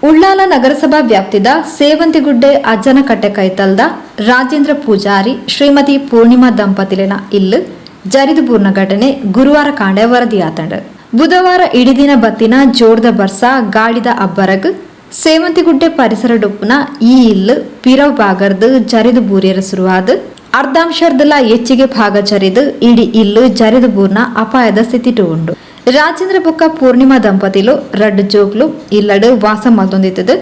Ullal ನಗರಸಭಾ ವ್ಯಾಪ್ತಿದ ಸೇವಂತಿಗುಡ್ಡೆ ಅಜ್ಜನಕಟ್ಟೆ ಕೈತಲ್ದ ರಾಜೇಂದ್ರ ಪೂಜಾರಿ ಶ್ರೀಮತಿ ಪೂರ್ಣಿಮಾ ದಂಪತಿಲೆನ ಇಲ್ಲು ಜರಿದು ಬೂರ್ನ ಘಟನೆ ಗುರುವಾರ ಕಾಂಡೆ ವರದಿಯಾತಂಡ್. ಬುಧವಾರ ಇಡಿದಿನ ಬತ್ತಿನ ಜೋರ್ದ ಬರ್ಸ ಗಾಳಿದ ಅಬ್ಬರಗ್ ಸೇವಂತಿಗುಡ್ಡೆ ಪರಿಸರ ಡೊಪ್ಪುನ ಈ ಇಲ್ಲು ಪಿರವ್ ಬಾಗರ್ದು ಜರಿದು ಬೂರಿಯರ ಶುರುವಾದ ಅರ್ಧಾಂಶರ್ದಲ ಹೆಚ್ಚಿಗೆ ಭಾಗ ಜರಿದು ಇಡೀ ಇಲ್ಲು ಜರಿದು ಬೂರ್ನ ಅಪಾಯದ ಸ್ಥಿತಿಟು ಉಂಡು. ರಾಜೇಂದ್ರ ಬೊಕ್ಕ ಪೂರ್ಣಿಮಾ ದಂಪತಿಲು ರಡ್ಡ್ ಜೋಕ್ಲು ಇಲ್ಲಡು ವಾಸ ಮಲ್ತೊಂದಿತ್ತದು.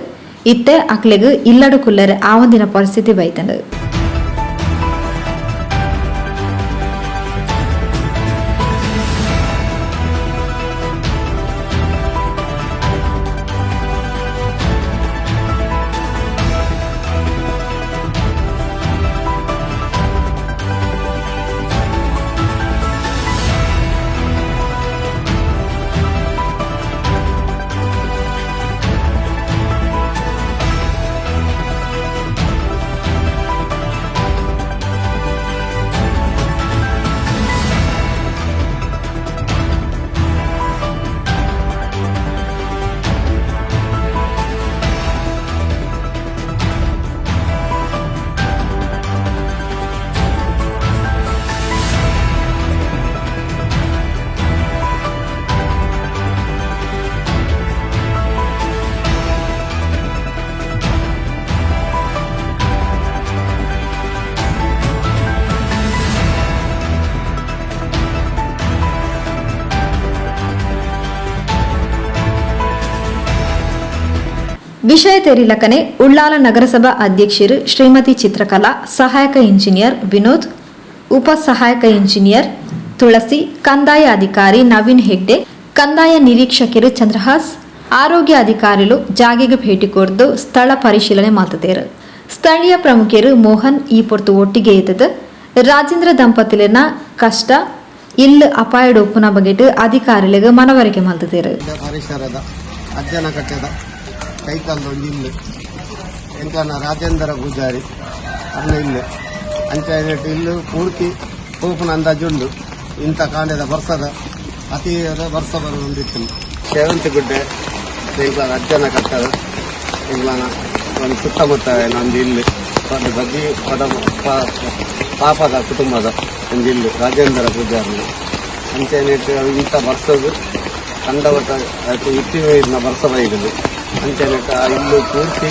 ಇತ್ತೆ ಅಕ್ಲೆಗ್ ಇಲ್ಲಡು ಕುಲ್ಲೆರೆ ಆವಂದಿನ ಪರಿಸ್ಥಿತಿ ಬೈತಂಡು. ವಿಷಯ ತೆರಿಲಕನೆ ಉಳ್ಳಾಲ ನಗರಸಭಾ ಅಧ್ಯಕ್ಷರು ಶ್ರೀಮತಿ ಚಿತ್ರಕಲಾ, ಸಹಾಯಕ ಇಂಜಿನಿಯರ್ ವಿನೋದ್, ಉಪ ಸಹಾಯಕ ಇಂಜಿನಿಯರ್ ತುಳಸಿ, ಕಂದಾಯ ಅಧಿಕಾರಿ ನವೀನ್ ಹೆಗ್ಡೆ, ಕಂದಾಯ ನಿರೀಕ್ಷಕರು ಚಂದ್ರಹಾಸ್, ಆರೋಗ್ಯ ಅಧಿಕಾರಿಗಳು ಜಾಗೆಗೆ ಭೇಟಿ ಕೊರ್ದು ಸ್ಥಳ ಪರಿಶೀಲನೆ ಮಾಡ್ತಿದ್ದಾರೆ. ಸ್ಥಳೀಯ ಪ್ರಮುಖರು ಮೋಹನ್ ಈ ಪೊರ್ತು ಒಟ್ಟಿಗೆ ಇದ್ದது ರಾಜೇಂದ್ರ ದಂಪತಿಲಿನ ಕಷ್ಟ ಇಲ್ಲು ಅಪಾಯಡೊಪ್ಪುನ ಬಗೆಟ್ ಅಧಿಕಾರಿಗಳಿಗೆ ಮನವರಿಕೆ ಮಾಡ್ತಿದ್ದಾರೆ. ಪರಿಸರದ ಅಜ್ಜನಕಟ್ಟೆದ ಕೈತಲ್ದ ಒಂಜಿ ಇಲ್ಲು ಎಂಕಲ್ನ ರಾಜೇಂದ್ರ ಪೂಜಾರಿ ಅರ್ನ ಇಲ್ಲು. ಅಂಚ ಇಲ್ಲು ಪೂರ್ತಿ ಪೋಪುನ ಅಂದಾಜುಂಡು. ಇಂಥ ಕಾಂಡೆದ ಬರ್ಸದ ಅತಿ ಬರ್ಸ ಬರೋದಿತ್ತು. ಸೇವಂತಿಗುಡ್ಡೆ ಎಂಕ್ಲನ ಅಜ್ಜನ ಕಟ್ಟದ ಎಂಕ್ಲನ ಒಂದು ಸುತ್ತಮುತ್ತ ಒಂಜಿ ಇಲ್ಲು, ಒಂದು ಬಜ್ಜಿ ಪಡ ಪಾಪದ ಕುಟುಂಬದ ಒಂಜಿ ಇಲ್ಲು ರಾಜೇಂದ್ರ ಪೂಜಾರಿ. ಅಂಚನೆ ಇಂಥ ಬರ್ಸದು ಕಂಡವಟ ಇತ್ತಿನ ಬರ್ಸ ಬೈದುಂಡು. ಅಂಚನೆ ಆ ಇಲ್ಲು ಪೂರ್ತಿ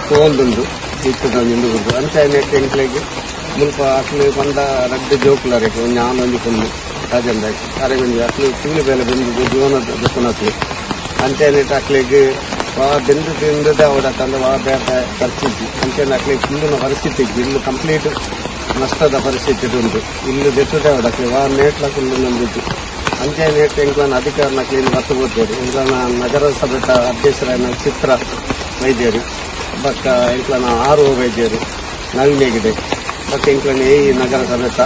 ಪೋವೊಂದುಂಡು ಇತ್ತದ ಒಂಜಿ ಗುರ್ದು. ಅಂಚನೆ ಎಂಕ್ಲೆಗ್ ಮುಲ್ಪ ಅಕ್ಲು ಪಂಡ ರಡ್ಡ್ ಜೋಕುಲರೆಗ್, ಒಂಜಿ ಆನ್ ಒಂಜಿ ಪೊಣ್ಣು. ರಾಜೇಂದ್ರ ಅರೆಗ್ ಒಂಜಿ ಅಕ್ಲು ಕೂಲಿ ಬೇಲೆ ಬೆಂದು ಜೀವನ ದೆಪ್ಪುನಕ್ಲು. ಅಂಚನೆ ಅಕ್ಲೆಗ್ ವಾ ಬೆಂದು ತಿಂದದೆ ಅವಡತ್ತಂದ್ರೆ ವಾ ಬೇತೆ ಖರ್ಚಿಜ್ಜಿ. ಅಂಚನೆ ಅಕ್ಲೆಗ್ ಕುಲ್ಲುನ ಪರಿಸ್ಥಿತಿ ಇಜ್ಜಿ. ಇಲ್ಲು ಕಂಪ್ಲೀಟ್ ನಷ್ಟದ ಪರಿಸ್ಥಿತಿ ಉಂಡು. ಇಲ್ಲು ದೆತ್ತುದೆ ಅವಡಕ್ಲೆ ವಾ ನೇಟ್ಲ ಕುಲ್ಲುನೊಂದಿಜ್ಜಿ. ಅಂಚನೆ ಎಂಕ್ಲನ ಅಧಿಕಾರನಕ್ಲೆ ಬತ್ತು ಪೋತೆರ್. ಎಂಕ್ಲನ ನಗರಸಭೆತ ಅಧ್ಯಕ್ಷರಾಯಿನ ಚಿತ್ರ ವೈದ್ಯರು, ಬೊಕ್ಕ ಎಂಕ್ಲನ ಆರ್ ಒ ವೈದ್ಯರು ನವೀನ್ ಹೆಗಡೆ, ಬೊಕ್ಕ ಎಂಕ್ಲನ ಎ ಇ ನಗರಸಭೆತ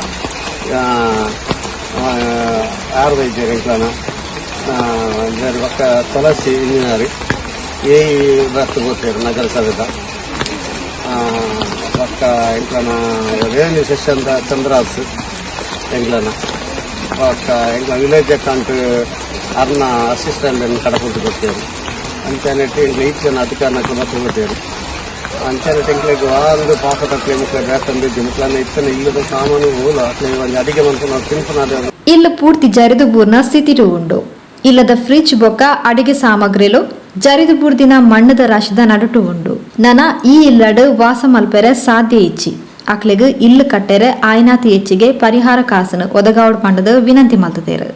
ಆರ್ ವೈದ್ಯರು ಎಂಕ್ಲನ ಬೊಕ್ಕ ತುಳಸಿ engineer A E ಬತ್ತು ಪೋತೆರ್ ನಗರಸಭೆತ. ಬೊಕ್ಕ ಎಂಕ್ಲನ ರೆವೆನ್ಯೂ ಸೆಕ್ಷನ್ ಚಂದ್ರಾಸ್ ಎಂಕ್ಲನ, ಬೊಕ್ಕ ಎಂಕ್ಲ ವಿಲೇಜ್ ಅಕೌಂಟ್ ಅರ್ನ ಅಸಿಸ್ಟೆಂಟ್ ಕಡಪುಡ್ದು ಕೊರ್ತೆರ್. ಅಂಚನೆ ಎಂಕ್ಲ ಈತ್ ಜನ ಅಧಿಕಾರಿನಕ್ಲು ಬತ್ತು ಪೋತೆರ್. ಅಂಚನೆ ಎಂಕ್ಲೆಗ್ ವಾ ಪಾಪ ತಕ್ಲೆ ಮುಕ್ಲೆ ಬೇತಂದಿಜ್ಜಿ. ಮುಕ್ಲನ ಇತ್ತನ ಇಲ್ಲದ ಸಾಮಾನು ಓಲ ಅಕ್ಲೆ ಒಂಜಿ ಅಡಿಗೆ ಮನ್ಪುನ ತಿನ್ಪುನ. ಇಲ್ಲು ಪೂರ್ತಿ ಜರಿದು ಬೂರ್ನ ಸ್ಥಿತಿಟು ಉಂಡು. ಇಲ್ಲದ ಫ್ರಿಜ್ ಬೊಕ್ಕ ಅಡಿಗೆ ಸಾಮಗ್ರಿಲು ಜರಿದು ಬೂರ್ದಿನ ಮಣ್ಣದ ರಾಶಿದ ನಡುಟು ಉಂಡು. ನನ ಈ ಇಲ್ಲಡ್ ವಾಸ ಮಲ್ಪೆರೆ ಸಾಧ್ಯ ಇಜ್ಜಿ. ಅಕ್ಲೆಗ್ ಇಲ್ಲು ಕಟ್ಟೆರೆ ಆಯ್ನಾತಿ ಹೆಚ್ಚಿಗೆ ಪರಿಹಾರ ಕಾಸನು ಒದಗಾವಡ್ ಪಂಡದು ವಿನಂತಿ ಮಲ್ತದೇರು.